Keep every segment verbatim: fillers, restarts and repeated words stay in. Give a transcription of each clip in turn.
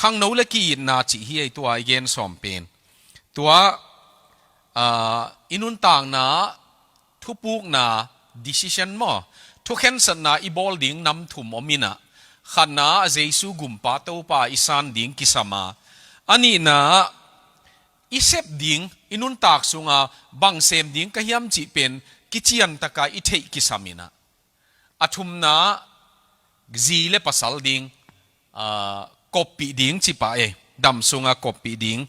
Khangno le ki-itna cih hi ei tua i gen sawm pen. Tua, ah, i nuntakna, thupukna, decision maw, thukhensatna i bawl ding nam thum om inah, khatna ah Jesu gumpa Topa i san ding kisam a, a nihna ah i sep ding, i nuntak sunga bang sem ding ka hiam cih pen kiciantaka i theih kisam inah, a thumna ah zi le pasal ding, ah, koppih ding cih pah e, dam sunga koppih ding,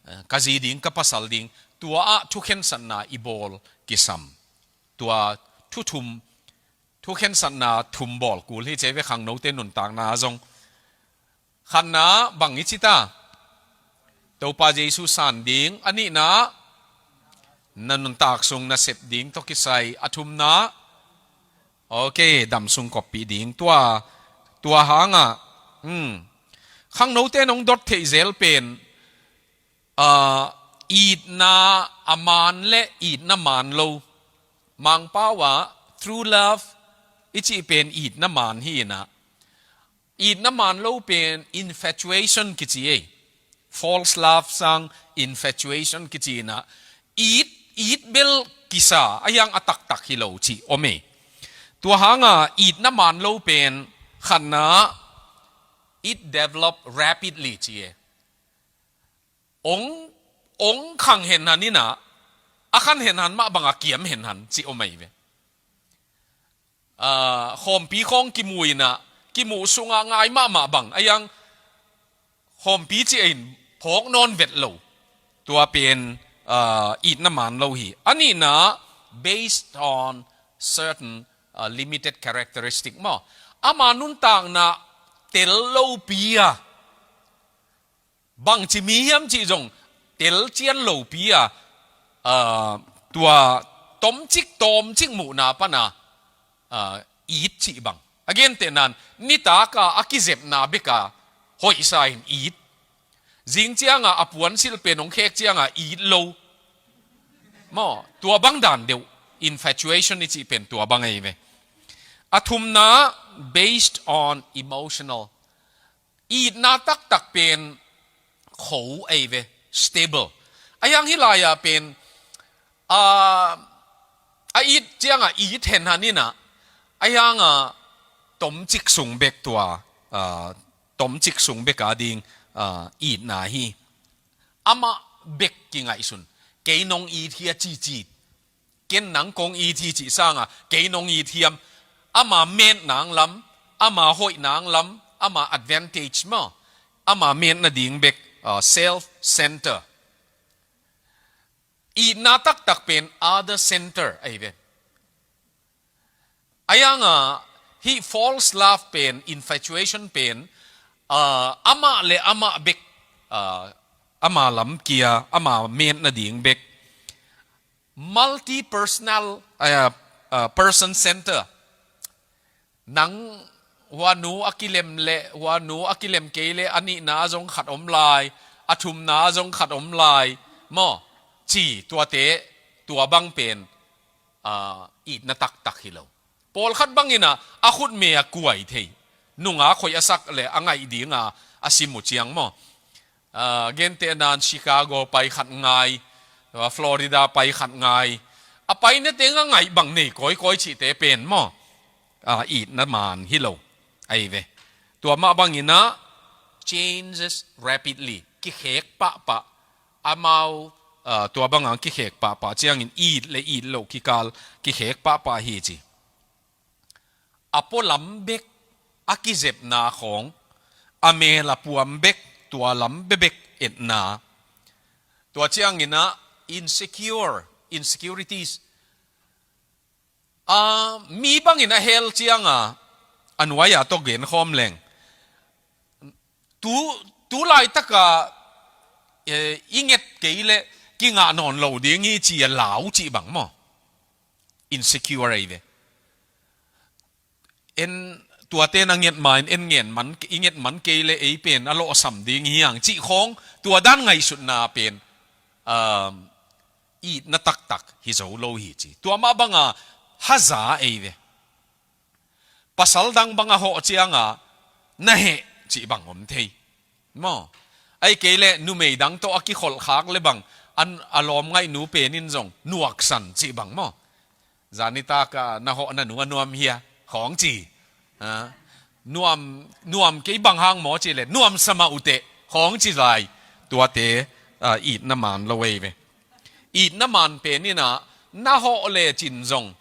ah, ka zi ding, ka pasal ding, tua ah thukhensatna i bawl kisam. Tua thu thum, thukhensatna thum bawl kul hi ci ei ve, khangnote nuntakna ah zong. Khatna ah bang i ci ta? Topa Jesu san ding. A nihna ah na nuntak sung na sep ding tawh kisai. A thumna ah, ok, dam sung koppih ding. Tua, tua hangah, hmm, khangnote nong dot theih zel pen, ah, itna a man le itna man lo. Mangpau ah true love i cih pen itna man hi inah, itna man lo pen infatuation kici ei. False love sang infatuation kici inah, it, it bel kisa, a hiang a taktak hi lo cih om ei. Tua hanga itna man lo pen khatna ah it develop rapidly ci ei. Ong, ong khang henhan inah, a khan henhan mah banga kiam henhan cih om ei ve. Ah, khawmpi khawng kimu inah, kimu sungah ngai mahmah bang, a hiang khawmpi cih in phawk nawn vet lo. Tua pen, ah, itna man lo hi. A nihna ah based on certain, ah, limited characteristic maw. Ama nuntakna tel lopi a, bangci mi hiam cih zong telcian lopi a, ah, tua tomcik, tawmcik muhna pana, ah, it cih bang. A gentehna in, nitaka a kizepna beka hoihsa in it. Zing cianga a puansilh pen hong khek cianga it lo. Maw, tua bang dan deuh. Infatuation i cih pen tua bang ei ve. A thumna, based on emotional. Itna taktak pen kho ei ve, stable. A hiang hih lai-ah pen, ah, a it ciangah it henhan inah, a hiangah tomcik sung bek tua, ah, tomcik sung bek a ding, ah, itna hi. Amah bek kingaihsun. Kei nong it hia cici. Ken nang kong it hi cih sangah, kei nong it hiam. Ama metna ang lam, ama hoihna ang lam, ama advantage maw, ama metna ding bek, ah, self center. Itna taktak pen other center ahi ve. A hiangah hih false love pen, infatuation pen, ah, amah le amah bek, ah, ama lam kia, ama metna ding bek. Multi-personal, ah, ah, person center. Nang hua nu a kilem le, hua nu a kilem kei le, a nihna zong khat om lai, a thumna zong khat om lai, maw, ci tuate, tua bang pen, ah, itna taktak hi lo. Pawlkhat bang inah, a khutme a kuai thei. Nunga khoih a sak le a ngaih dinga a sim uh ciang maw. Ah, gentehna in Chicago pai khat ngai, ah, Florida pai khat ngai. A paina teng a ngaih bang nei kawikawi cihte pen maw. Ah, itna man hi lo. Ahi ve. Tua mah bang inah changes rapidly. Kikhek pahpah. Amau, ah, tua banga kikhek pahpah ciangin it le it loh kikal kikhek pahpah hi ci. A pualam bek a kizepna khawng, a mel a puam bek, tua lam bebek etna. Tua cianginah insecure, insecurities. Ah, mi bangin a hel cianga, a nuai-a tawh genkhawm leng. Tu, tu laitaka, eh, i nget kei le kingah nawn lo ding hi ci a lau cih bang maw. Insecure ahi ve. En tuate na nget ma in en ngen man, i nget man kei le ei pen a lawhsam ding hi hang cih khawng, tua dan ngaihsutna pen, um, itna taktak hi zo lo hi ci. Tua mah banga haza ei ve. Pasal dang banga hawh cianga na heh cih bang om thei. Maw? Ahih kei leh numei dang tawh a kikholhkhak le bang, an, a lawm ngaihnu pen in zong nuaksan cih bang maw? Zanitak a na hawhna nu a nuam hia khawng ci. Ha? Nuam, nuam kei bang hang maw cih leh nuamsa mah uh teh khawng ci lai. Tuate, ah, itna man lo ei ve. Itna man pen in ah na hawh lecin zong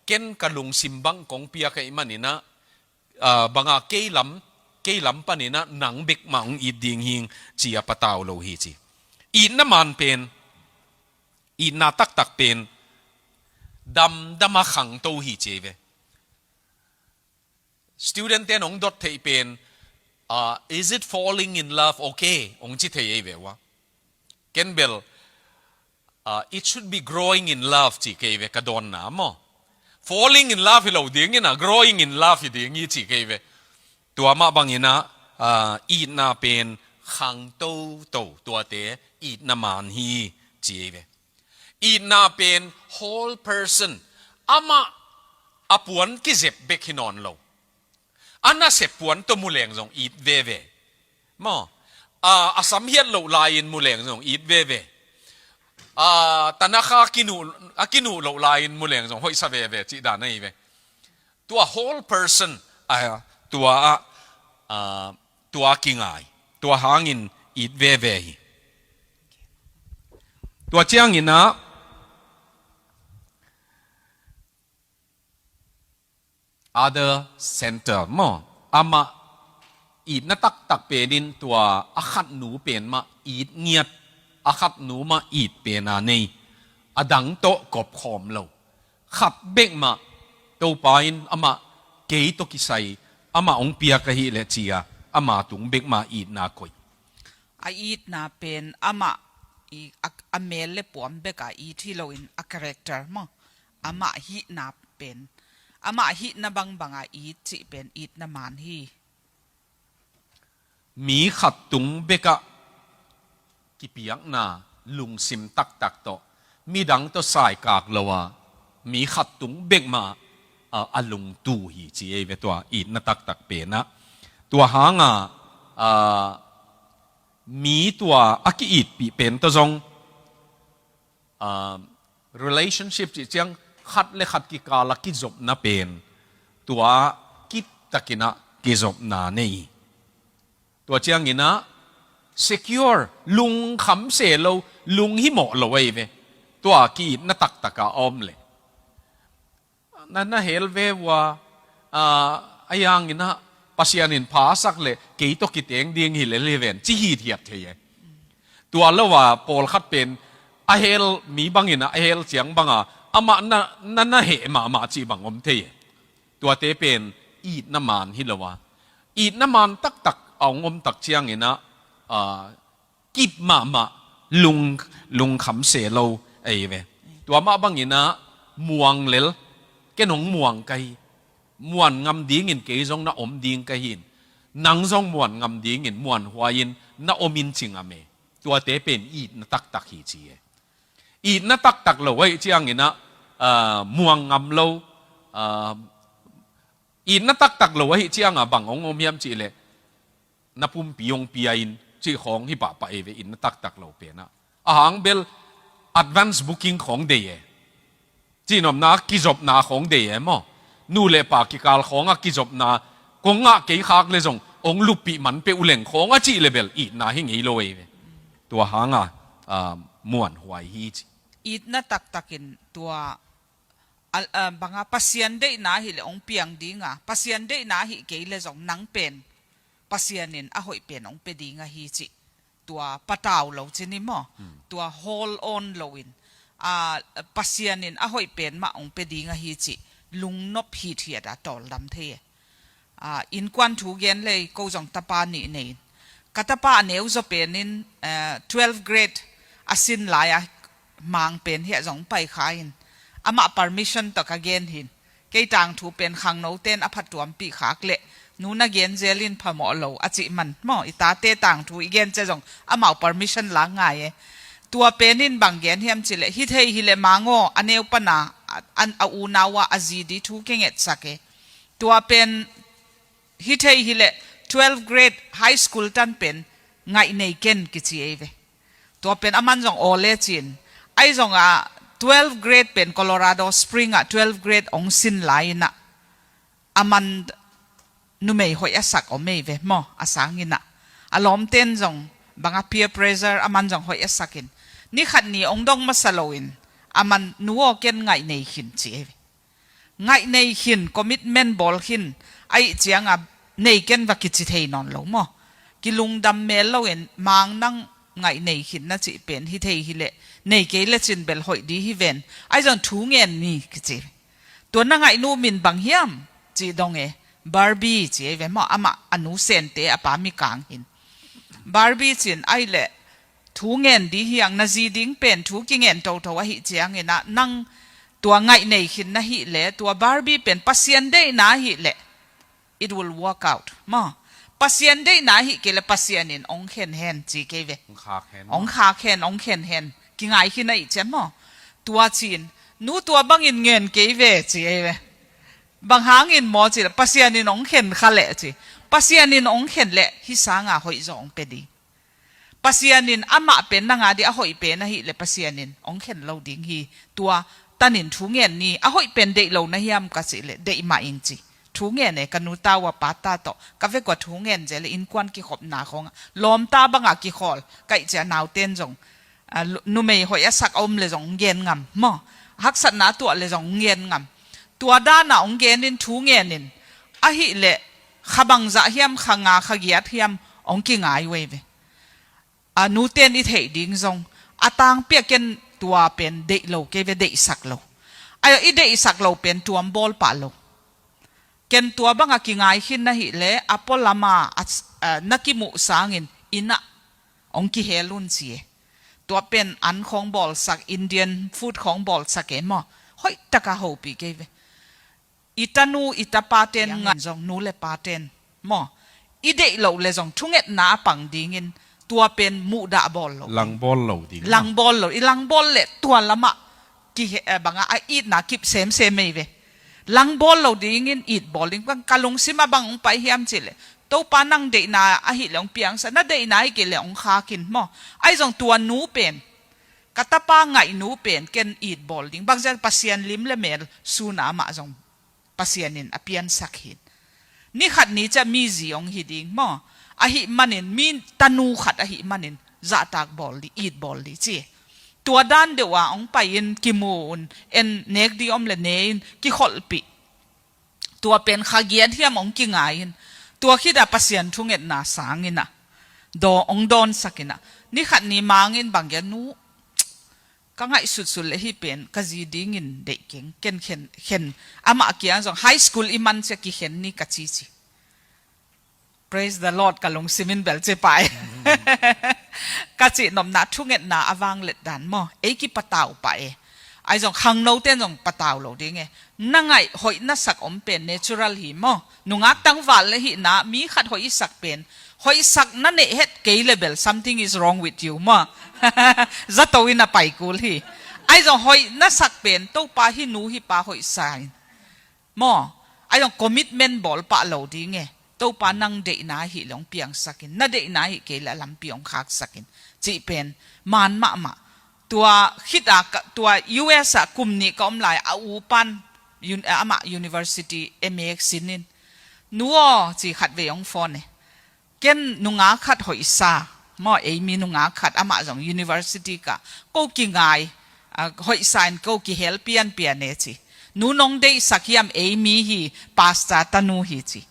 ken ka lungsim bang kong piak ahih manin ah, ah, bang a kei lam, kei lam panin ah nang bek mah hong it ding hing ci a patau lo hi ci. Itna man pen, itna taktak pen damdam a khangto hi ci ei ve. Student ten hong dot theih pen, ah, "Is it falling in love okay?" hong ci thei ei ve ua. Ken bel, ah, "It should be growing in love," ci kei ve ka dawnna maw. Falling in love hi lo ding in ah, growing in love hi ding hi ci kei ve. Tua mah bangin ah, ah, itna pen khangtoto, tuate itna man hi ci ei ve. Itna pen whole person, amah a puan kizep bek hi nawn lo. A nasep puan tawh mu leng zong it veve. Maw? A, a sam hiat loh lai-in mu leng zong it veve. A, tanakha a kinuh, a kinuh loh lai-in mu leng zong hoihsa veve cih dan ahi ve. Tua whole person, a, tua, a, tua kingai, tua hangin it veve hi. Tua ciangin ah, other center maw? Amah itna taktak penin tua a khatnu pen mah it ngiat, a khatnu mah it pena nei, a dang tawh kop khawm lo. Khat bek mah, Topa in amah kei tawh kisai, amah hong piak ahih leh ci a, ama tung bek mah itna koih. A itna pen amah i, a, a mel le puam bek a it hi loin a character maw? Amah hihna pen, amah hihna bangbang a it cih pen itna man hi. Mi khat tung bek ah kipiakna lungsim taktak tawh, midang tawh saikak lo a, mi khat tung bek mah a, a lungtu hi ci ei ve tua itna taktak pen ah. Tua hang a, a, mi tua a ki-itpih pen tawh zong, ah, relationship cih ciang khat le khat kikal a kizopna pen, tua kiptakin ah kizopna nei. Tua ciangin ah secure, lungkham se lo, lunghimawh lo ei ve. Tua ki-itna taktak a om leh na, na hel ve ua, ah, a hangin ah Pasian in pha a sak leh kei tawh kiteng ding hi lel hi ven ci hithiat thei e. Tua lo a pawlkhat pen a hel mi bangin ah a hel ciang bang a amah na, na, na heh mahmah cih bang om thei e. Tuate pen itna man hi lo a, itna man taktak a hong om tak ciangin ah, ah, kip mahmah, lung, lungkham se lo ei ve. Tua mah bangin ah muang lel, ken hong muang ka hi. Muan ngam dingin kei zong na om ding ka hi in, nang zong muan ngam dingin, muanhuai-in na om in ci ngam e. Tuate pen itna taktak hi ci e. Itna taktak lo ahih ciangin ah, ah, muang ngam lo, ah, itna taktak lo ahih ciang a bang hong om hiam cih leh, na pumpi hong pia in cih khawng hi pahpah ei ve, itna taktak lo pen ah. A hang bel advance booking khawng dei e. Cihnopna, kizopna khawng dei e maw? Nu le pa kikal khawng a kizopna, kong ngah kei khak le zong hong luppih man peuh uh leng khawng a cih le bel itna hi ngei lo ei ve. Tua hang a, ah, muanhuai hi ci. Itna taktakin tua, a, a, bang a Pasian deihna hi leh hong piang ding a, Pasian deihna hi kei le zong nang pen Pasian in a hoih pen hong pia ding ahi cih tua patau lo ci ni maw? Hmm. Tua hold on loin, a, Pasian in a hoih pen mah hong pia ding ahi cih lungnop hithiat a tawldam thei e. A, innkuan thu gen lei, ko zong tapa nih nei in. Ka tapa a neu zaw pen in, eh, twelve grade a sin lai a, mang pen hiah zong pai kha in. Amah permission tawh ka gen hi in. Kei tangthu pen khangnote in a phatuampih khak leh, nu na gen zel in phamawh lo a cih man maw? I tate tangthu i gen ciang zong amau permission lak ngai e. Tua pen in bang gen hiam cih leh, hih thei hi leh mang aw, a neu pan a, a, a unau a, a zi di thu kei ngetsak e. Tua pen hih thei hi leh twelve grade, high school tan pen Ngaih nei ken kici ei ve. Tua pen aman zong aw le cin. Ahi zongah twelve grade pen Colorado Spring ah twelve grade ong sin lai inah aman numei hoih a sak om ei ve maw, a sang inah. A lawmten zong bangah peer pressure aman zong hoih a sakin. Ni khat ni ong dong masa loin aman nu aw ken ngaih nei khin ci ei ve. Ngaih nei khin, commitment bawl khin, ahih cianga nei ken va kici thei nawn lo maw. Kilungdam mel loin mang nang ngaih nei khin na cih pen hi thei hileh, nei kei le cin bel hoih di hi ven. Ahi zong thu ngen ni kici. Tua na ngaihnu min bang hiam cih dong e, Barbie ci ei ve maw, amah a nu Sente a pa Mikang hin. Barbie cin ahih leh thu ngen di hiang, na zi ding pen thu kingen toto ahih cianginah nang tua ngaih nei khin na hih leh, tua Barbie pen Pasian deihna ahih leh it will work out maw. Pasian deihna ahih kei leh Pasian in ong khen hen ci kei ve. Ong khak hen maw. Ong khak hen, ong khen hen. Kingai khin ahih cian maw. Tua cin, nu tua bangin ngen kei ve ci ei ve. Bang hangin maw ci leh Pasian in ong khen kha leh ci. Pasian in ong khen leh hi sanga hoih zaw ong pe di. Pasian in amah pen nanga di a hoih pen ahih leh Pasian in ong khen lo ding hi. Tua tanin thu ngen ni, a hoih pen deih lo na hiam ka cih leh deih mah ing ci. Thu ngen e, ka nu ta uh a pa ta tawh ka vek uh a thu ngen zel leh innkuan kikhopna khawngah lawmta bangah kikhawl kaih cia nauten zong, a, lu-, numei hoih a sak a om le zong ong gen ngam maw. Haksatna tuah le zong ong gen ngam. Tua dana ong genin thu ngenin ahih leh kha bangzah hiam, kha nga kha giat hiam ong kingai uh ei ve. A nuten i theih ding zong a tangpi a ken tua pen deih lo kei ve, deihsak lo. Ayo i deihsak lo pen tuam bawl pah lo. Ken tua banga kingai khin na hih leh a pualama a, a, na kimuh sangin innah ong kihel un ci e. Tua pen an khawng bawlsak, Indian food khawng bawlsak e maw. Hoih taka hopih kei ve. I tanu i tapaten ngan zong nu le paten maw, i deih loh le zong thungetna a pang dingin tua pen muhdah bawl lo. Langbawl lo ding. Langbawl lo, i langbawl leh tua lamah kihe-, eh, bangah a itna kip semsem ei ve. Langbawl lo dingin it bawl ding. Bang ka lungsim a bang ong pai hiam cih leh, Topa nang deihna ahih leh ong piangsak, na deihna ahih kei leh ong khak in maw. Ahi zong tua nu pen, ka tapa ngaih nu pen ken it bawl ding. Bangzah Pasian lim le mel suna amah zong Pasian in a piansak hi. Ni khat ni ciah mi zi ong hi ding maw. Ahih manin mi tanu khat ahih manin zahtak bawl di, it bawl di ci. Tua dan deuh a ong pai-in kimu un, en nek di om le ne-in kikholhpih. Tua pen kha giat hiam ong kingai-in. Tua khit a Pasian thungetna sangin a daw ong dawnsak in a. Ni khat ni mangin bang gen nu, ka ngaihsutsul le hih pen ka zi dingin deih keng, ken khen, khen. Amah kiang zong high school i man ciah kikhen ni ka ci ci. Praise the Lord, ka lungsim in bel ci pah e. Ka cih nopna thungetna a vanglet dan maw, ei kipatau pah e. Ahi zong khangnoten zong patau lo ding e. Na ngaih hoih na sak om pen natural hi maw. Nungak tangval le hihna, mi khat hoih i sak pen, hoih sak na neih het kei le bel something is wrong with you maw. Zato in a pai kul hi. Ahi zong hoih na sak pen Topa hih nu hih pa hoih sa in maw. Ahi zong commitment bawl pah lo ding e. Topa nang deihna ahih le ong piangsak in, na deihna ahih kei le a lampi ong khaksak in, cih pen man mahmah. Tua khit a ka, tua U S a kum nih ka om lai a, upan un-, amah university M A sin in, nu aw, ci khat vei ong phone e. Ken nungak khat hoih sa maw, ei mi nungak khat, amah zong university ka, ko kingai, a, hoih sa in ko kihel pianpian e ci. Nu nong deihsak hiam, ei mi hi, pastor tanu hi ci.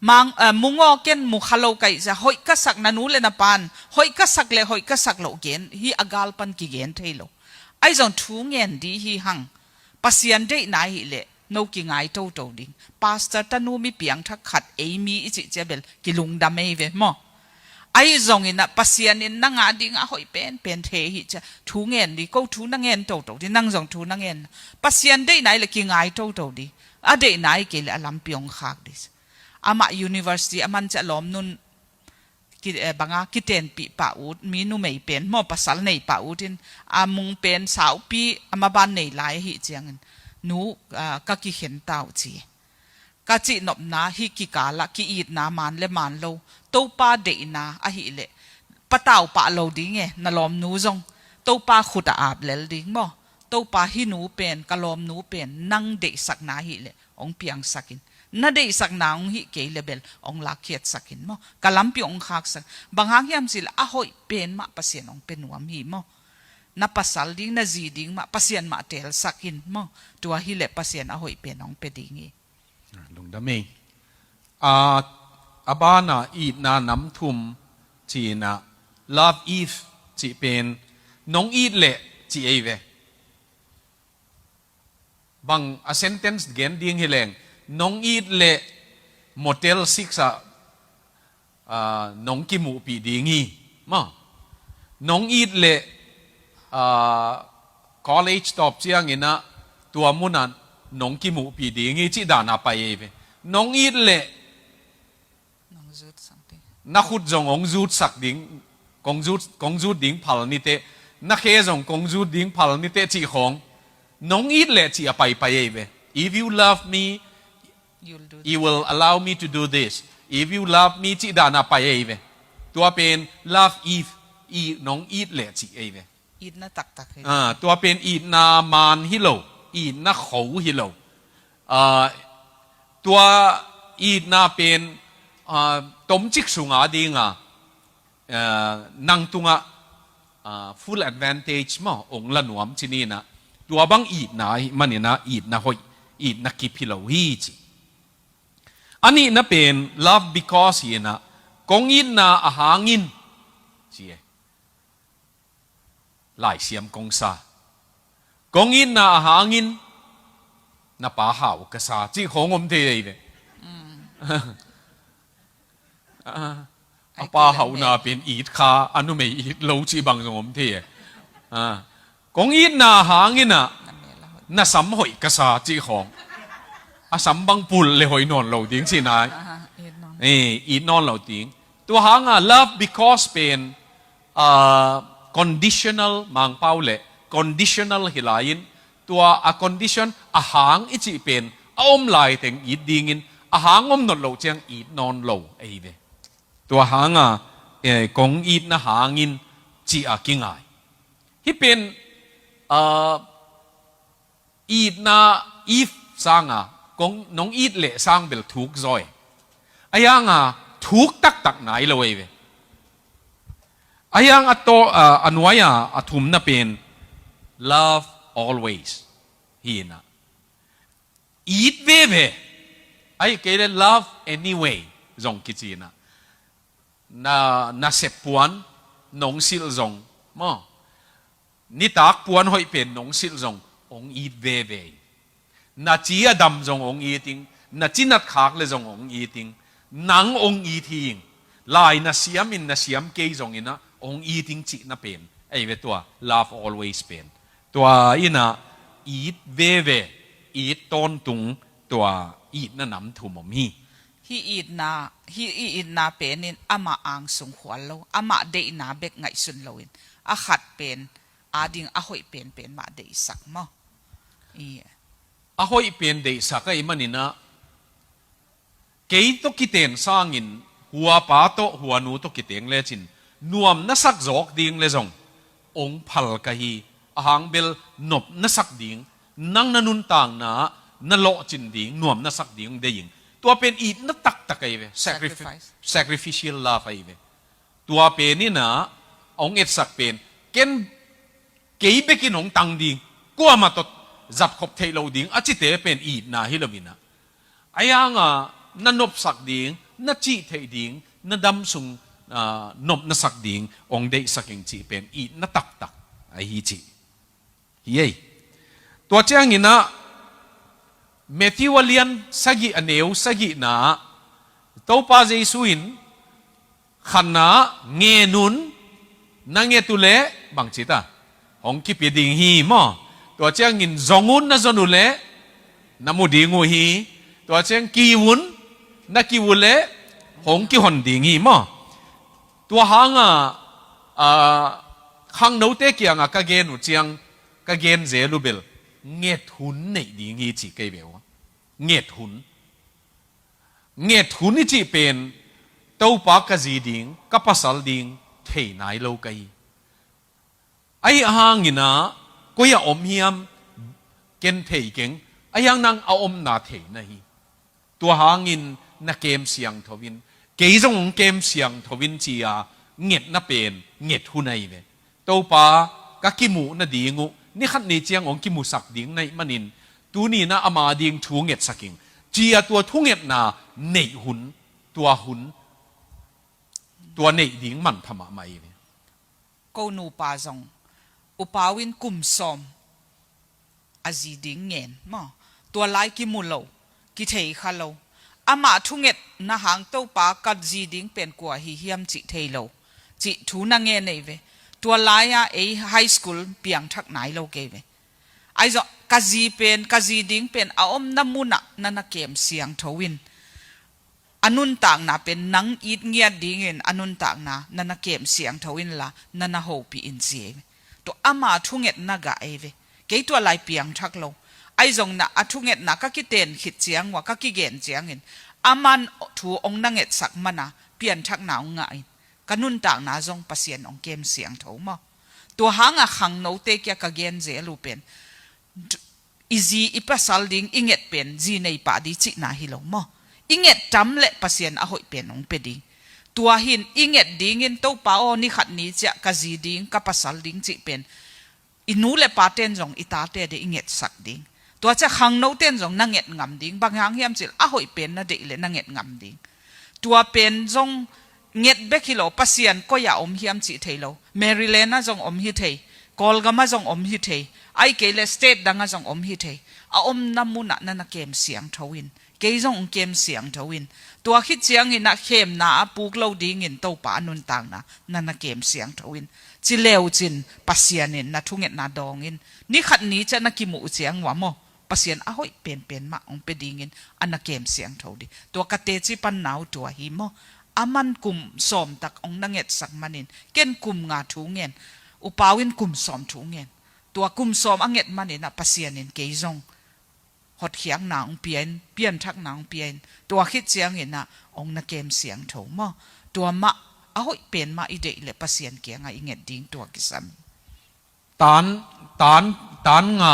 Mang, a, mung aw, ken mu kha lo ka hih ciah, hoih ka sak, na nu le na pan hoih ka sak le hoih ka sak loh gen hi, a gal pan kigen thei lo. Ahi zong thu ngen di hi hang. Pasian deihna ahih leh no kingai toto ding. Pastor tanu mi piangthak khat ei mi i cih ciah bel kilungdam ei ve maw. Ahi zongin a Pasian in nang a ding a hoih penpen thei hi ciah thu ngen di, ko thu na ngen toto di, nang zong thu na ngen. Pasian deihna ahih leh kingai toto di. A deihna ahih kei leh a lampi ong khak di. Amah university a man ciah lawmnun ki, eh, banga kitenpih pah ut, mi numei pen maw, pasal nei pah ut in, a mung pen saupi a maban nei lai ahih ciangin, nu, ah, ka kikhen ta uh ci. Ka cih nopna hih kikal ah ki-itna man le man lo, Topa deihna ahih leh patau pah lo ding e, na lawmnu zong Topa khut a ap lel ding maw. Topa, hih nu pen, ka lawmnu pen nang deihsakna hileh hong piangsak in. Na deihsakna hong hih kei le bel hong lakkhiatsak in maw. Ka lampi hong khaksak. Bang hang hiam cih leh a hoih pen mah Pasian hong pia nuam hi maw. Na pasal ding, na zi ding mah Pasian mah teelsak in maw. Tua hileh Pasian a hoih pen hong pia ding hi. Lungdam ei. A, a bana itna nam thum cihna, love if cih pen, nong it leh cih ei ve. Bang a sentence gen ding hi leng, nong it leh Motel six ah, ah, nong kimuhpih ding hi. Maw. Nong it leh, ah, college tawp ciangin ah tua munah nong kimuhpih ding hi cih dana pai ei ve. Nong it leh Nong zut sak ding. Na khut zong hong zutsak ding, kong zut, kong zut ding phal niteh. Na khe zong kong zut ding phal niteh cih khawng. Nong it leh cih a paipai ei ve. If you love me, You'll do you this. Will allow me to do this. If you love me cih dana pai ei ve. Tua pen love if, i nong it leh cih ei ve. Itna taktak hi. Ah, tua pen itna man hi lo, itna kho hi lo. Ah, tua itna pen, ah, tomcik sunga dinga, ah, nang tungah, ah, full advantage maw, ong la nuam ci-in ah. Tua bang itna hi manin ah, itna hoih, itna kip hi lo hi ci. A nihna pen, love because hi-in ah, kong itna a hangin ci e. Laisiam kong sa. Kong itna a hangin na pa hau ka sa. Cih khawng om thei ei ve. Mm. Ah, a pa hauna pen it kha, a numei it lo cih bang zong om thei e. Ah. Kong itna a hangin ah na sam hoih ka sa cih khawng. A sam bang pul le hoih nawn lo ding ci nai. Ah, it nawn. Eh, it nawn lo ding. Tua hanga love because pen, ah, conditional, Mangpau le conditional hi lai-in, tua a condition a hang i cih pen a om lai teng it dingin, a hang om nawn lo ciang it nawn lo ei ve. Tua hanga, eh, kong itna hangin cih a kingai. Hih pen, ah, itna if sanga, kong, nong it leh sang bel thuk zaw e. A hianga thuk taktak nai lo ei ve. A hiang a to, ah, a nuai-a a thumna pen love always hi-in ah. It veve. Ahih kei leh love anyway zong kici-in ah. Na, na sep puan nong silh zong maw. Nitak puan hoih pen nong silh zong, ong it veve. Na ci a dam zong ong it ing, na ci nat khak le zong ong it ing, nang ong it hi ing. Lai na siam in na siam kei zongin ah ong it ing cihna pen ei ve tua love always pen. Tua in ah it veve, it tawntung, tua itna nam thum om hi. Hih itna, hih i itna pen in amah angsung khual lo, amah deihna bek ngaihsun loin, a khat pen ading a hoih penpen mah deihsak maw. I. A hoih pen deihsak ahih manin ah, kei tawh kiten sangin, hua pa tawh, hua nu tawh kiteng lecin, nuam na sak zawk ding le zong, ong phal ka hi, a hang bel nop na sak ding, nang na nuntakna, na lawhcin ding, nuam na sak ding, ong deih ing. Tua pen itna taktak ahi ve, sacrifi-, Sacrifice. Sacrificial love ahi ve. Tua pen in ah, hong etsak pen, ken kei bekin hong tang ding, kuamah tawh zat khop theih lo ding, a cite pen itna hi lo in ah. A hiang a, na nopsak ding, na cih theih ding, na dam sung, ah, nop na sak ding, hong deihsak ing cih pen, itna taktak ahi cih. Hi ei. Tua ciangin ah, Matthew a lian sagih a neu sagihna ah, Topa Jesu in khatna ah ngen un, na nget uh leh bangci ta, hong kipia ding hi maw. Tua ciangin zong un, na zon uh leh na mu ding uh hi. Tua ciang kiu un, na kiu uh leh hong kihon ding hi maw. Tua hanga, ah, khangnote kianga ka gen uh ciang, ka gen zel uh bel, nget hun neih ding hi ci kei ve uh. Nget hun. Nget hun i cih pen, Topa ka zi ding, ka pasal ding, thei nai lo ka hi. Ahi hangin ah, koi a om hiam, ken thei keng, ahi hang nang a omna thei na hi. Tua hangin na kem siangtho in, kei zong hong kem siangtho in ci-a ngetna pen nget hun ahi ve. Topa, ka kimuh nading uh, ni khat ni ciang hong kimusak ding na hih manin, tuni-in ah ama ding thu ngetsak ing, ci-a tua thungetna neih hun, tua hun, tua neih ding manpha mahmah ahi ve. Ko nupa zong, upa uh in kum sawm a zi ding ngen maw? Tua lai kimu lo, kithei kha lo. Amah thungetna hang, Topa, ka zi ding pen kua hi hiam cih thei lo, cih thu na ngen ahi ve. Tua lai-a ei high school piangthak nai lo kei ve. Ahi zong ka zi pen, ka zi ding pen a omna munah na na kem siangtho in, a nuntakna pen nang it ngiat dingin a nuntakna na na kem siangtho inla, na na hopih in ci ahi ve. Tua ama thungetna gah ahi ve. Kei tua lai piangthak lo. Ahi zong na a thungetna ka kiten khit ciang uh a, ka kigen ciangin, aman thu hong na ngetsak mana pianthakna hong ngah in, ka nuntakna zong Pasian hong kem siangtho maw? Tua hanga khangnote kia ka gen zel uh pen, i zi i pasal ding i nget pen zi nei pah ding cihna hi lo maw? I nget tam leh Pasian a hoih pen hong pia ding. Tua hin i nget dingin, Topa aw, ni khat ni ciah ka zi ding, ka pasal ding cih pen i nu le paten zong i tate ding i ngetsak ding. Tua ciah khangnoten zong na nget ngam ding. Bang hang hiam cih leh a hoih pen na deih leh na nget ngam ding. Tua pen zong nget bek hi lo, Pasian koi-ah om hiam cih thei lo. Maryland ah zong om hi thei, Kawlgam ah zong om hi thei, ahih kei leh state dang ah zong om hi thei. A omna munah na na kem siangtho in, kei zong hong kem siangtho in, tua khit ciangin ah khemna a puk lo dingin Topa a nuntakna na na kem siangtho in, ci leu cin Pasian in na thungetna dawng in, ni khat ni ciah na kimuh ciang uh a maw, Pasian a hoih penpen mah hong pia dingin a na kem siangtho ding. Tua ka teci panna uh tua hi maw? Aman kum sawm tak hong na ngetsak manin, ken kum nga thu ngen, upa uh in kum sawm thu ngen. Tua kum sawm a nget manin ah Pasian in kei zong hotkhiatna hong pia in, pianthakna hong pia in, tua khit ciangin ah hong na kem siangtho maw? Tua mah, a hoih pen mah i deih leh Pasian kiangah i nget ding tua kisam. Tan, tan, tan nga,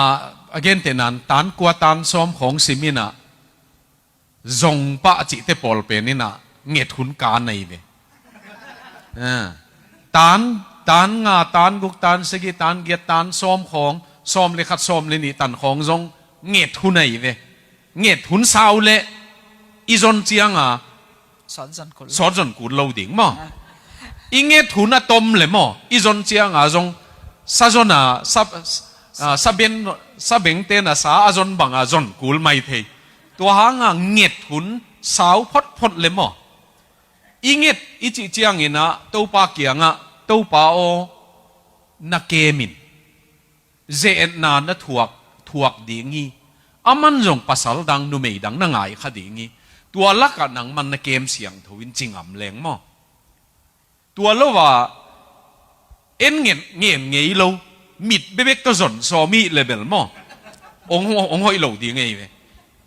a gentehna in tan kua tan sawm khawng sim in ah, zong pah cihte pawl pen in ah nget hun ka nei ve. Ah. Tan, tan nga, tan guk, tan sagih, tan giat, tan sawm khawng, sawm le khat, sawm le nih tan khawng zong nget hun ahi ve. Nget hun sau leh i zon cianga sawt zon kul, sawt zon kul lo ding maw? Ah. I nget hun a tom leh maw, i zon cianga zong sa zon a, sa, ah, sa ben, sa bengten a sa a zon banga zon kul mai thei. Tua hanga nget hun sau photphot leh maw, i nget i cih ciangin ah Topa kiangah, Topa aw, na kem in, ze-etna na thuak, thuak ding hi. Aman zong pasal dang, numei dang na ngai kha ding hi. Tua lakah nangman na kem siangtho in ci ngam leng maw? Tua lo a, en ngen, ngen ngei lo, mit bekbek tawh zon sawm i hih leh bel maw, hong, hong hoih lo ding ahi ve.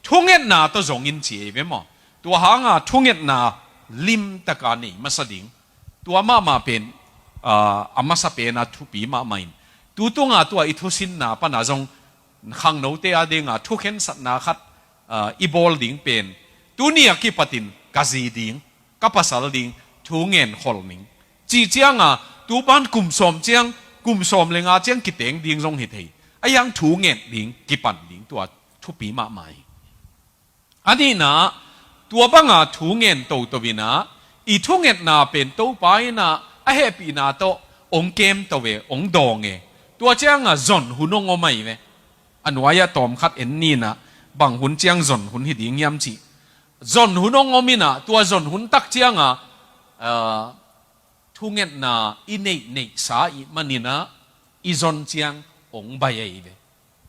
Thungetna tawh zong in ci ahi ve maw? Tua hanga thungetna limtaka nei masa ding. Tua mahmah pen, ah, a masa pena thupi mahmah in, tu tunga tua i thusinna pana zong khangnote a dinga thukhensatna khat, ah, i bawl ding pen, tuni a kipatin ka zi ding, ka pasal ding thu ngen khol ning, cih cianga, tu pan kum sawm ciang, kum sawm le nga ciang kiteng ding zong hi thei. Ahi hang thu nget ding, kipan ding, tua thupi mahmah hi. A nihna, tua banga thu ngen toto in ah, i thungetna pen Topa in ah a hehpihna tawh hong kem to ve, hong dawng e. Tua cianga zon hun hong om ahi ve. A nuai-ah tawm khat en ni in ah, bang hun ciang zon hun hi ding hiam cih. Zon hun hong om in ah, tua zon hun tak cianga, ah, thungetna i neih neihsa ahih manin ah, i zon ciang hong bai ahi ve.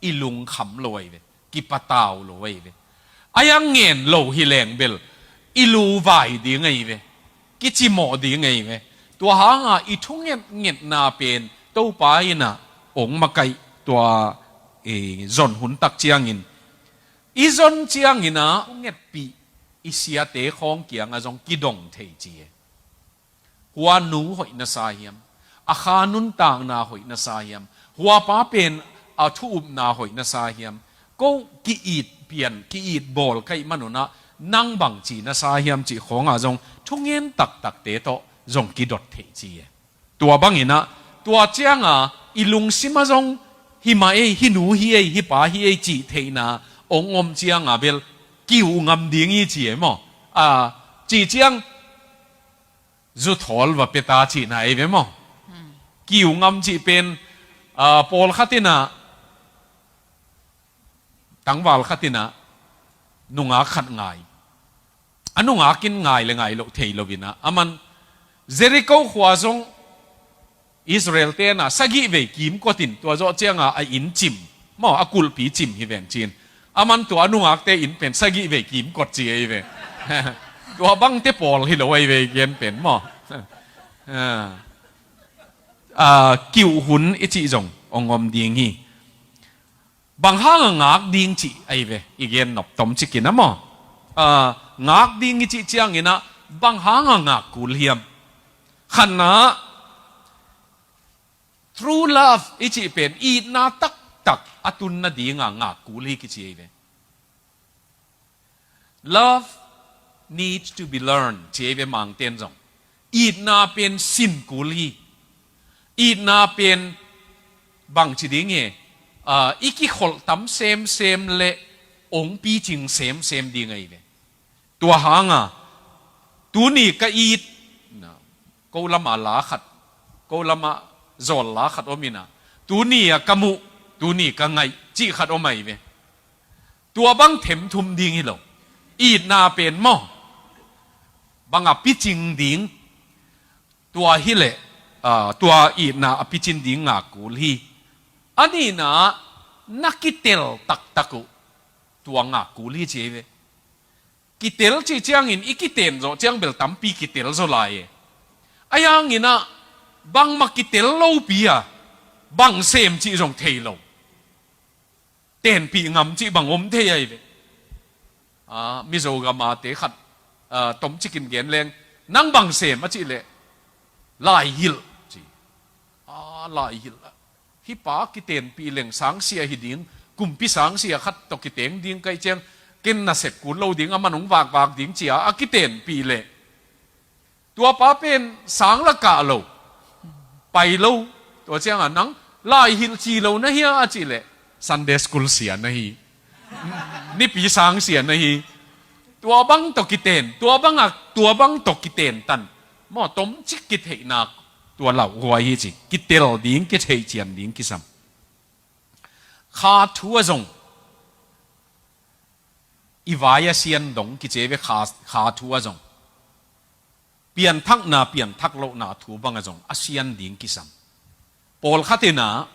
I lungkham lo ahi ve. Kipatau lo ahi ve. Ahi hang ngen lo hi leng bel, i luvai ding ahi ve. Kicimawh ding ahi ve. Tua hanga i thunget ngetna pen Topa in ah hong makaih, tua, eh, zon hun tak ciangin, i zon ciangin ah thungetpih i siate khawng kiangah zong kidong thei ci e. Hua nu hoih na sa hiam? A kha nuntakna hoih na sa hiam? Hua pa pen a thu upna hoih na sa hiam? Ko ki-it pian, ki-it bawl ka hih manun ah nang bangci na sa hiam cih khawngah zong thungen taktakte tawh zong kidot theih ci e. Tua bangin ah, tua ciangah i lungsim ah zong hih mah ei, hih nu hi ei, hih pa hi ei cih theihna ong om ciangah bel kiu ngam ding hi ci e maw? A, ci ciang zu thawl va pia ta cihna ei ve maw? Kiu ngam cih pen, a, pawlkhat in ah, tangval khat in ah nungak khat ngai. A nungak in ngai le ngai loh thei lo in ah, aman Jericho khua zong Israel te in ah sagih vei kimkot in, tua zawh ciangah a inn cim maw, a kulhpi cim hi ven ci-in, aman tua a nungakte inn pen sagih vei kimkot ci ei ve. Tua bangte pawl hi lo ei ve, gen pen maw? A, kiu hun i cih zong ong om ding hi. Bang hanga ngak ding cih ei ve, i gen nop tom cikin a maw? A, ngak ding i cih ciangin ah bang hanga ngak kul hiam? Khatna, true love i cih pen itna taktak a tun nadinga ngak kul hi kici ei ve. Love needs to be learned, ci ei ve Mangten zong. Itna pen sin kul hi. Itna pen bangci ding hi, a, i kikholh tam semsem le ong picing semsem ding ei ve. Tua hanga tuni ka it, na, ko lama la khat, ko lama zawl la khat om in ah, tuni a ka muh, tuni ka ngaih cih khat om ei ve. Tua bang themthum ding hi lo. Itna pen maw, banga picing ding, tua hi leh, a, tua itna a picin ding ngak kul hi. A nihna, na kitel taktak uh, tua ngak kul hi ci ei ve. Kitel cih ciangin i kiten zawh ciang bel tampi kitel zaw lai e. A, hangin ah bangmah kitel lopi a, bang sem cih zong thei lo. Tenpih ngam cih bang om thei ahi ve. A, Mizo gama te khat, a, tom cikin gen leng, nang bang sem a cih leh, laihilh ci. A, laihilh. Hih pa kitenpih leng sangsia hi ding, kumpi sangsia khat tawh kiteng ding ka hih ciang, ken nasep kul lo ding, aman hong vakvak ding ci-a a kitenpih leh, tua pa pen sang la kah lo, pai lo. Tua ciangah nang laihilh ci lo na hia a cih leh, Sunday school sia na hi, nipi sangsia na hi. Tua bang tawh kiten, tua bangah, tua bang tawh kiten tan. Maw, tomcik kitheihna tua lauhuai hi ci. Kitel ding, kitheih cian ding kisam. Kha thu ah zong, i vai a sian dong kici ve kha, kha thu ah zong. Pianthakna, pianthak lohna thu bangah zong a sian ding kisam. Pawlkhat in ah,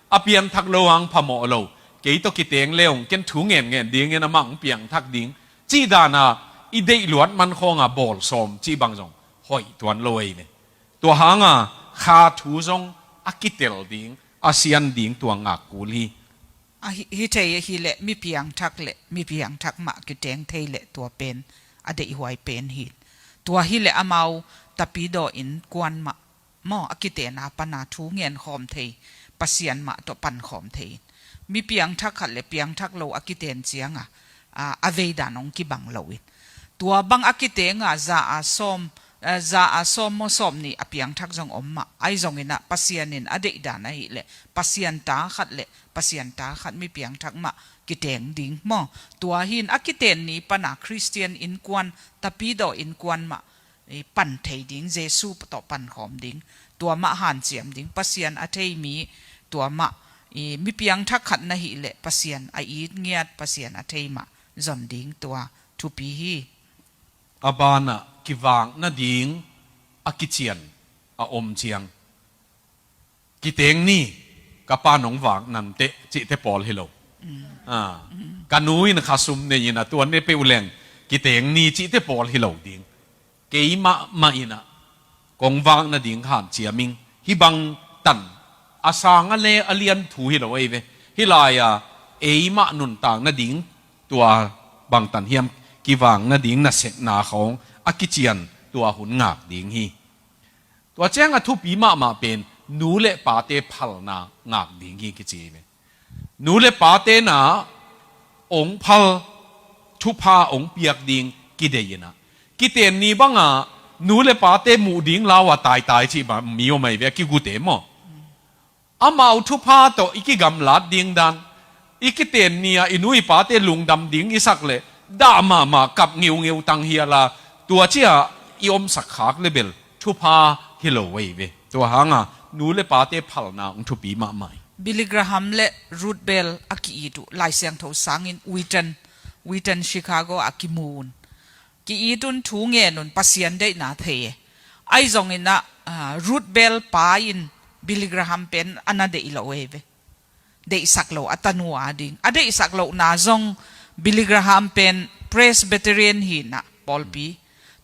a pianthak lo hang phamawh lo, kei tawh kiteng le hong ken thu ngenngen dingin amah hong piangthak ding, cih dana i deih luat man khawnga bawl sawm cih bang zong hoih tuan lo ei ve. Tua hanga kha thu zong a kitel ding, a sian ding tua ngak kul hi. A hi, hi thei ahih leh mi piangthak le mi piangthak mah kiteng thei leh tua pen a deihhuai pen hi. Tua hi leh amau tapidaw innkuan mah maw, a kitena pana thu ngen khawm thei, Pasian mah tawh pan khawm thei. Mi piangthak khat le piangthak lo a kiten cianga, a, a veidan hong kibang lo in. Tua bang a kitenga za a sawm, a, za a sawm maw sawm nih a piangthak zong om mah. Ahi zongin ah Pasian in a deihdan ahih leh Pasian ta khat le Pasian ta khat mi piangthak mah kiteng ding maw. Tua hi in a kiten ni pana Khristian innkuan, tapidaw innkuan mah i pan thei ding, Jesu tawh pan khawm ding, tua mah hanciam ding, Pasian a thei mi, tua mah i mi piangthak khat na hih leh Pasian a it ngiat, Pasian a thei mah zon ding, tua thupi hi. A banah kivak nading a kician a om ciang, kiteng ni, ka pa nong vak nanteh cihte pawl hi lo. Ah, ka nu in khasum nei in a, tua ne peuh leng kiteng ni cihte pawl hi lo ding. Keimah mah in ah kong vak nading hanciam ing. Hih bang tan a sang a le a lian thu hi lo ei ve. Hih lai-a eimah nuntak nading tua bang tan hiam kivak nading nasetna khawng a kician tua hun ngak ding hi. Tua ciang a thupi mahmah pen nu le pate phalna ngak ding hi kici hi ve. Nu le pate na ong phal, thupha ong piak ding kidei inah, kiten ni banga nu le pate muh ding lau a taitai cih bang mi om ahi ve, a kigute maw? Amau thupha tawh i kigamlat ding dan, i kiten ni-a i nu i pate lungdam ding i sak leh dah mahmah, kap ngeungeu tang hial a, tua ciah i omsak khak le bel thupha hi lo ahi ve. Tua hanga nu le pate phalna ong thupi mahmah hi. Billy Graham le Ruth Bell a ki-it uh Lai Siangtho sangin Wheaton, Wheaton, Chicago a kimu un. Ki-it un, thu ngen un, Pasian deihna thei e. Ahi zongin ah, ah, Ruth Bell pa in Billy Graham pen a na deih lo ahi ve. Deihsak lo, a tanu a ding. A deihsak lohna zong Billy Graham pen Presbyterian hi inah, pawlpi.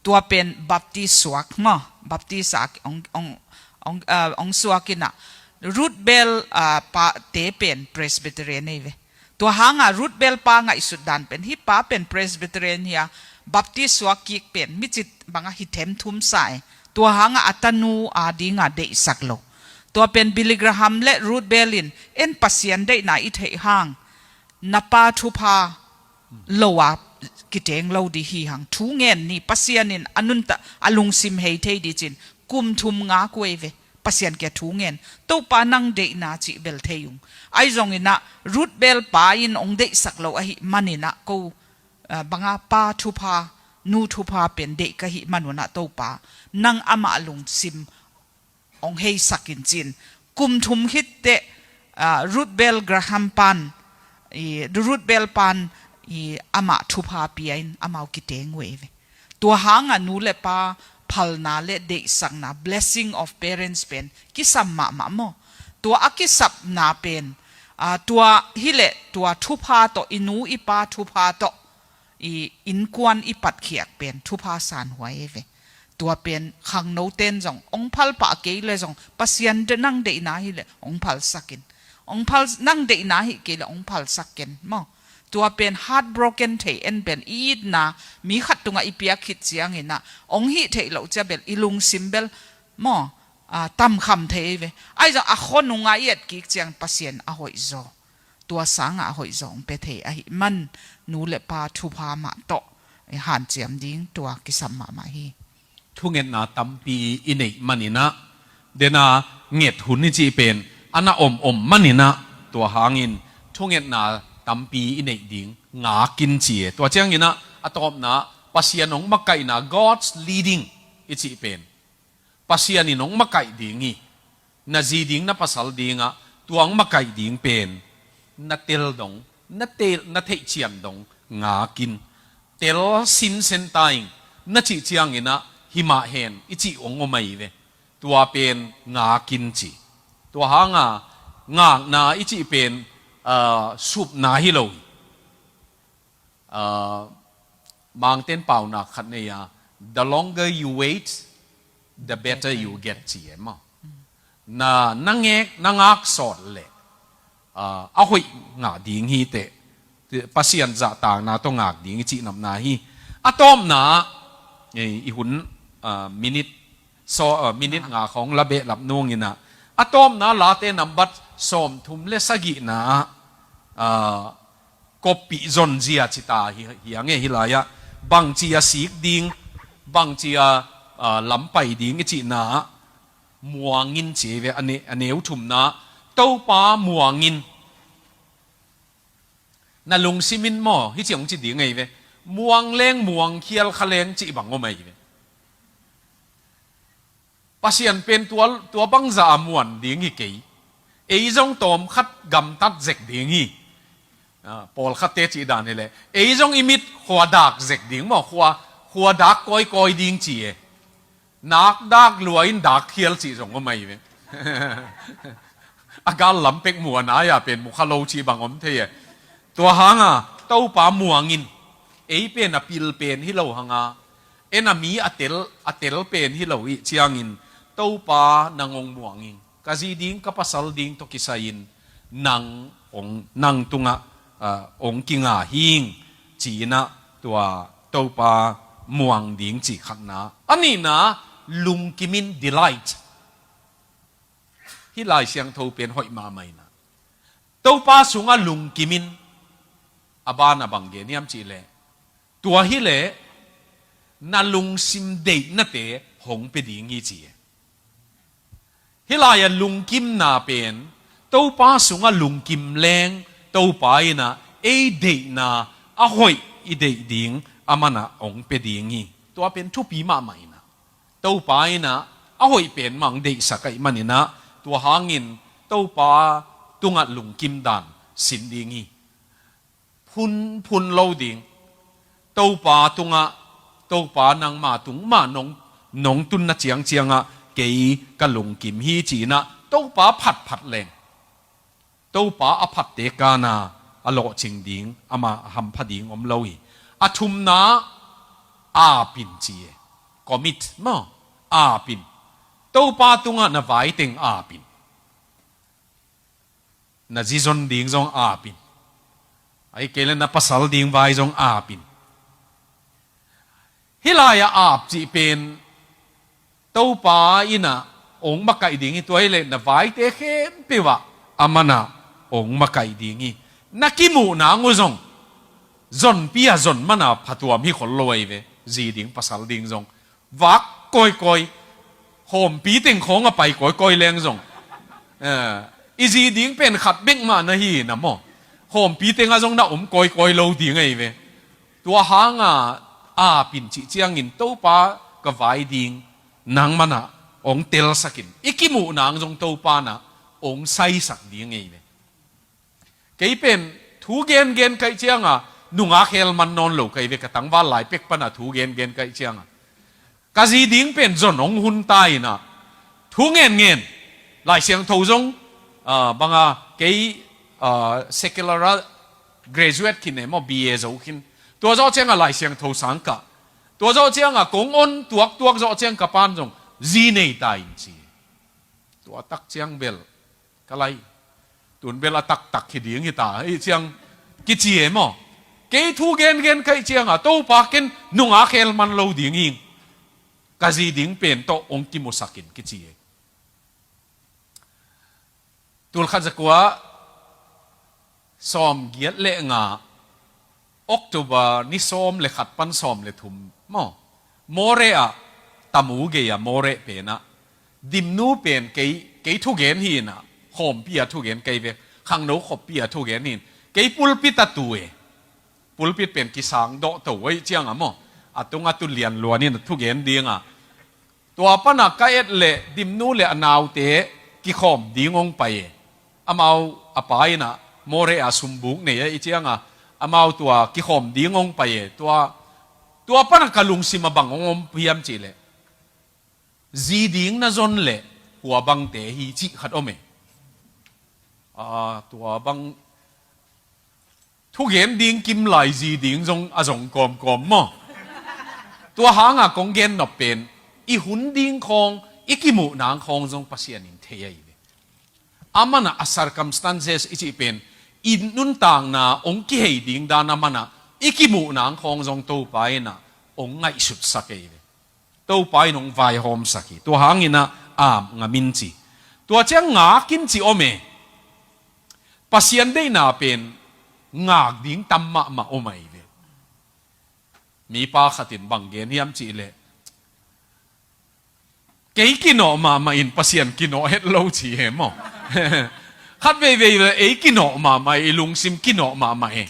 Tua pen Baptist suak maw? Baptist a ong, ong, ong, ah, ong suak inah. Ruth Bell, ah, pate pen Presbyterian ahi ve. Tua hanga Ruth Bell pa ngaihsut dan pen, hih pa pen Presbyterian hi a, Baptist suak kik pen mi cih banga hi themthum sa e. Tua hanga a tanu a dinga deihsak lo. Tua pen Billy Graham le Ruth Bell in, en Pasian deihna i theih hang, na pa thupha lo a kiteng lo ding hi hang, thu ngen ni, Pasian in a nuntak, a lungsim hei thei ding ci-in kum thum ngak uh ahi ve. Pasian kiang thu ngen, Topa nang deihna cih bel thei ung. Ahi zongin ah Ruth Bell pa in ong deihsak lo ahih manin ah ko, ah, banga pa thupha, nu thupha pen deih ka hih man un ah Topa nang amah lungsim ong heisak in ci-in kum thum khit teh, ah, Ruth Bell Graham pan, i, Ruth Bell pan, i, amah thupha pia in amau kiteng uh ahi ve. Tua hanga nu le pa phalna le deihsakna, blessing of parents pen kisam mahmah maw? Tua a kisapna pen, ah, tua hileh tua thupha tawh, i nu i pa thupha tawh i innkuan i patkhiak pen thupha sanhuai ahi ve. Tua pen khangnote'n zong ong phal pah kei leh zong Pasian de-, nang deihna hileh ong phalsak in. Ong phal, nang deihna hi kei leh ong phalsak ken maw? Tua pen heartbroken thei en pen, i itna mi khat tungah i piak khit ciangin ah ong hih theih loh ciang bel i lungsim bel maw, ah, tamkham thei ahi ve. Ahi zong a khua nungah i et kik ciang Pasian a hoihzaw, tua sangah a hoihzaw ong pia thei ahih man nu le pa thupha mah tawh i hanciam ding tua kisam mahmah hi. Thungetna tampi i neih manin ah, dena nget hun i cih pen a na om om manin ah, tua hangin thungetna tampi i neih ding ngak in ci e. Tua ciangin ah a tawpna Pasian ong makaihna, God's leading i cih pen, Pasian in ong makaih ding hi. Na zi ding, na pasal dingah tua ong makaih ding pen na tel dong, na tel, na theihcian dong ngak in. Tel sinsen ta ing, na cih ciangin ah hi mah hen i cih ong om ahi ve. Tua pen ngak in ci. Tua hanga ngakna i cih pen, ah, supna hi lo hi. Ah, Mangte'n paunak khat nei a, "The longer you wait, the better you get," ci e maw. Na, na ngek, na ngak sawt leh, ah, a hoih ngah ding hi teh, Pasian zahtakna tawh ngak ding i cih napna hi. A tawpna, eh, i hun, ah, minit, so, ah, minit nga khawng la behlap nungin ah, a tawpna Late nambat sawmthum le sagihna ah, ah, koppih zonzia cita hi, hi a nge hi lai-ah. Bangci a sik ding, bangci a, ah, lampai ding i cihna ah, muangin ci ve, a ne-, a neu thumna, Topa muangin. Na lungsimin maw, hi ci ong ci ding ahi ve. Muang leng muangkhial kha leng cih bang om ahi ve. Pasian pen tua, tua bangzah a muan ding hi kei. Ei zong tawmkhat gamtat zek ding hi. Ah, pawlkhatte cih dan hileh, ei zong i mit khua dak zek ding maw, khua, khua dak kawikawi ding ci e. Nak dak lua in dak khial cih zong om ahi ve. A gal lam pek mu a, nai-a pen mu kha lo cih bang om thei e. Tua hanga Topa muangin, ei pen a pil pen hi lo hanga, en a mi a tel, a tel pen hi lo ih ciangin, Topa nang ong muangin, ka zi ding, ka pasal ding tawh kisai-in nang ong, nang tungah, ah, ong kinga hing, ci-in ah tua Topa muang ding cih khatna. A nihna, lungkimin, delight. Hih Lai Siangtho pen hoih mahmah in ah, Topa sungah lungkim in, a ban ah bang gen hiam cih leh, tua hi leh na lungsim deihnate hong pia ding hi ci hi. Hih lai-ah lungkimna pen Topa sungah lungkim leng Topa in ah ei deihna a hoih i deih ding a man ah hong pia ding hi. Tua pen thupi mahmah in ah, Topa in ah a hoih pen mah hong deihsak ahih manin ah, tua hangin Topa tungah lungkim dan sin ding hi. Phunphun lo ding. Topa tungah, Topa nangma tung mah nong, nong tunna ciangciangah kei ka lungkim hi ci-in ah Topa phatphat leng, Topa a phatte kana a lawhcing ding, amah a hampha ding om lo hi. A thumna, ap in ci hi. Commit maw, ap in. Topa tungah na vaiteng ap in. Na zi zon ding zong ap in. Ahih kei leh na pasal ding vai zong ap in. Hih lai-ah ap cih pen Topa in ah hong makaih ding hi. Tua hi leh na vaite khempeuh ah a man ah hong makaih ding hi. Na kimuh nang uh zong zonpi a zon man a phatuam hi khol lo ahi ve. Zi ding pasal ding zong vak kawikawi, hawmpi teng khawng a pai kawikawi leng zong, eh, i zi ding pen khat bek mah na hi na maw, hawmpi tengah zong na om kawikawi lo ding ahi ve. Tua hanga ap in cih ciangin Topa ka vai ding nang man ah hong telsak in, i kimuh nang zong Topa in ah hong saisak ding ahi ve. Kei pen thu gengen ka hih cianga nungak hel man nawn lo ka hi ve, ka tangval lai pek pana thu gengen ka hih cianga ka zi ding pen zon hong hun ta in ah thu ngen ngen, Lai Siangtho zong, ah, banga kei, ah, secular a graduate khin e maw, B A zo khin. Tua zawh cianga Lai Siangtho sang kah. Tua zawh cianga kong on tuaktuak zawh ciang ka pan zong zi nei ta in ci. Tua tak ciang bel ka lai, tun bel a taktak hi ding hi ta, ahih ciang kici e maw. Kei thu gengen ka hih cianga Topa ken nungak hel man lo ding hi. Ka zi ding pen tawh hong kimusak in kici e. Tulkhat zakua sawmgiat le nga, October ni sawm le khat pan sawm le thum maw, Moreh ah, Tamu gei-a Moreh penah, Dimnu pen kei, kei thugen hi in ah, khawmpi a thugen kei ve, khangno khoppi a thugen hi in, kei pulpit a tu e. Pulpit pen kisang dawh to ahih cianga maw, a tungah tu lianluan in a thugen dinga, tua pana ka et leh Dimnu le a naute kikhawm ding hong pai e. Amau a pa in ah Moreh a sumbuk nei ahih cianga amau tua kikhawm ding hong pai e. Tua, tua pana ka lungsim a bang hong om hiam cih leh, zi ding na zon leh hua bangte hi cih khat om e. Ah, tua bang thugen ding kim lai zi ding zong a zong kawmkawm maw. Tua hanga kong gen nop pen, i hun ding khawng, i kimuh nang khawng zong Pasian in thei ahi ve. A manah a circumstances i cih pen, i nuntakna hong kihei ding dan a manah i kimuh nang khawng zong Topa in ah hong ngaihsutsak ahi ve. Topa in hong vaihawmsak hi. Tua hangin ah ap ngam in ci. Tua ciang ngak in ci om e. Pasian deihna pen ngak ding tam mahmah om ahi ve. Mipa khat in bang gen hiam cih leh, kei kinawh mahmah in Pasian kinawh het lo ci hi maw. Khat veivei le ei kinawh mahmah, i lungsim kinawh mahmah e.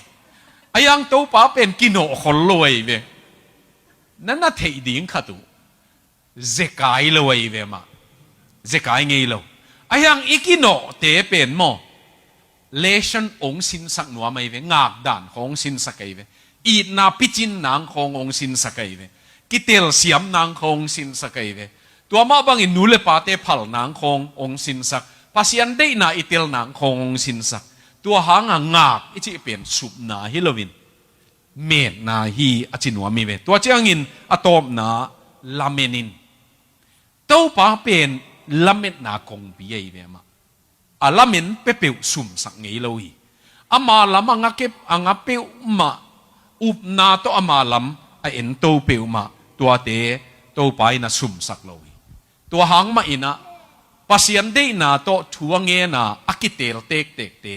A hiang Topa pen kinawh khol lo ahi ve. Na na theih ding khat uh zekai lo ahi ve mah. Zekai ngei lo. A hiang i kinawhte pen maw, lesson hong sinsak nuam ahi ve, ngak dan khawng hong sinsak ahi ve. Itna picin nang khawng hong sinsak ahi ve. Kitelsiam nang khawng hong sinsak ahi ve. Tua mah bangin nu le pate phal nang khawng hong sinsak. Pasian deihna i tel nang khawng hong sinsak. Tua hanga ngak i cih pen supna hi loin metna hi a ci nuam hi ve. Tua ciangin a tawpna, lamen in. Topa pen lametna kongpi ahi ve mah. A lamen peuhpeuh sumsak ngei lo hi. Ama lam a nga kep, a nga peuhmah, upna tawh ama lam a ento peuhmah, tuate Topa in a sumsak lo hi. Tua hang mah in ah Pasian deihna tawh thu a ngena a kiteel tektekte,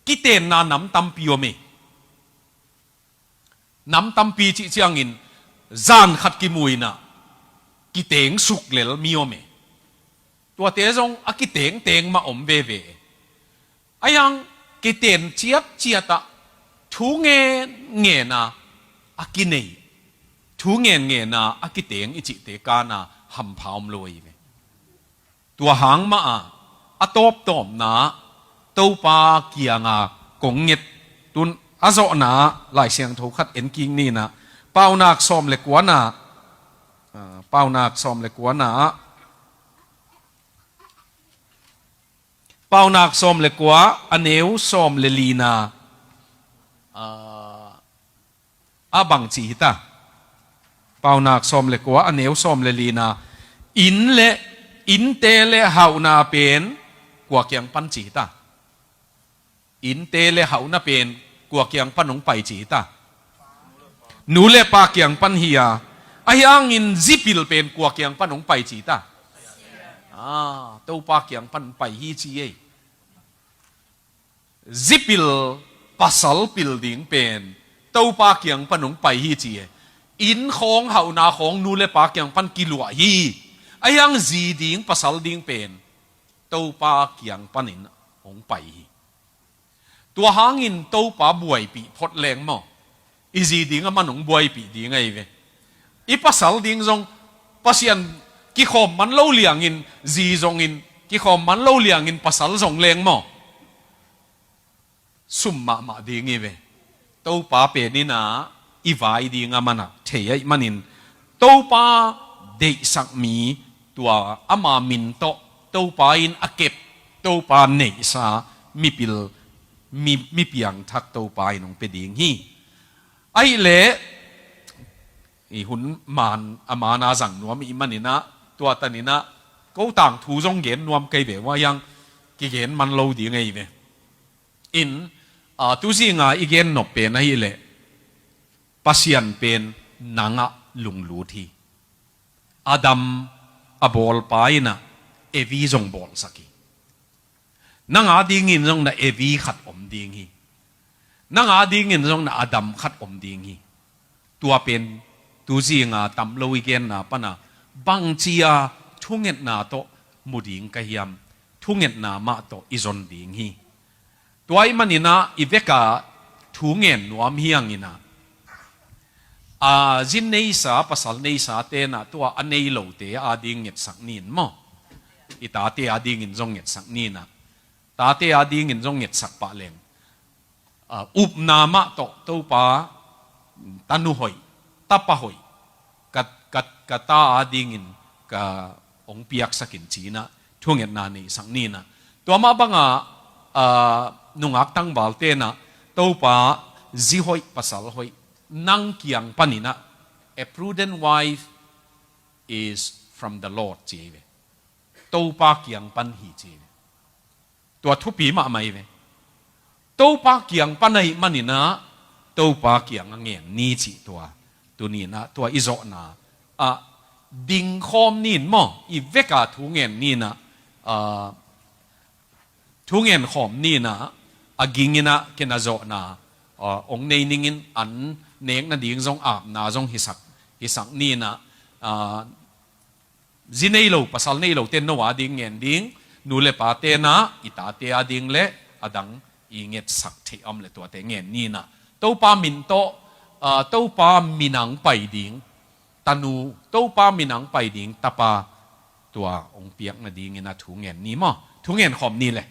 kitenna nam tampi om e. Nam tampi cih ciangin zan khat kimu in ah kiteng suk lel mi om e. Tuate zong a kitengteng mah om veve e. Ahi hang kiten ciatciat ah thu ngen ngena a kinei, thu ngen ngena a kiteng i cihte kana hampha om lo ahi ve. Tua hang mah a, a tawptawpna Topa kianga kong nget tun a zawhna Lai Siangtho khat en kik ni in ah, Paunak sawm le kuana, ah, Paunak sawm le kuana, Paunak sawm le kua, a neu sawm le lina, ah, a bang ci hi ta. Paunak sawm le kua, a neu sawm le lina, inn le, innte le hauhna pen kua kiang pan ci hi ta. Innte le hauhna pen kua kiang pan hong pai ci hi ta. Nu le pa kiang pan hi a, ahi hangin zipil pen kua kiang pan hong pai ci hi ta. Ah, Topa kiang pan pai hi ci ei. Zipil, pasal pil ding pen Topa kiang pan hong pai hi ci e. Inn khawng, hauhna khawng nu le pa kiang pan kiluah hi. Ahi hang zi ding, pasal ding pen Topa kiang panin hong pai hi. Tua hangin Topa buaipih phot leng maw, i zi ding a man hong buaipih ding ahi ve. I pasal ding zong Pasian kikhawm man lo liangin zi zongin, kikhawm man lo liangin pasal zong leng maw, sum mahmah ding hi ve. Topa pen in ah i vai ding a man ah thei ahih manin, Topa deihsak mi, tua ama min tawh Topa in a kep, Topa neihsa mipil, mi, mi piangthak Topa in hong pia ding hi. Ahih leh i hun man a mana zang nuam i hih manin ah, tua tanin ah ko tangthu zong gen nuam kei ve, ahi hang kigen man lo ding ahi ve. In, ah, tuzinga i gen nop pen ahih leh, Pasian pen nang ah lunglut hi. Adam a bawlpa in ah Evi zong bawlsak hi. Nang a dingin zong na Evi khat om ding hi. Nang a dingin zong na Adam khat om ding hi. Tua pen tuzinga tam lo i genna pan a, bangci a thungetna tawh mu ding ka hiam, thungetna mah tawh i zon ding hi. Tua ahih manin ah i vek a thu ngen nuam hi hang in ah, a, zi neisa, pasal neisa ten ah tua a nei lote a ding ngetsak ni in maw, i tate a dingin zong ngetsak ni in ah, tate a dingin zong ngetsak pah leng, a, upna mah tawh Topa, tanu hoih, tapa hoih, ka, ka, ka ta a dingin ka hong piaksak in ci in ah thungetna neihsak ni in ah. Tua mah bang a, a, nungak tangvalte in ah, Topa zi hoih, pasal hoih nang kiang panin ah, a prudent wife is from the Lord ci hi ve. Topa kiang pan hi ci hi ve. Tua thupi mahmah hi ve. Topa kiang pan ahih manin ah, Topa kiang a ngen ni cih tua. Tuni in ah tua i zawhna ah dingkhawm ni in maw, i vek a thu ngen ni in ah, ah, thu ngen khawm ni in ah, a ging in ah kei na zawhna, ah, hong nei ning in, an nek nading zong, apna zong hisak, hisak ni in ah, ah, zi nei lo, pasal nei lo ten no a ding ngen ding, nu le pa ten ah i tate a ding le a dang i ngetsak theih a om leh tuate ngen ni in ah, Topa min tawh, ah, Topa min a hong pai ding tanu, Topa min a hong pai ding tapa, tua hong piak nadingin ah thu ngen ni maw. Thu ngen khawm ni leh.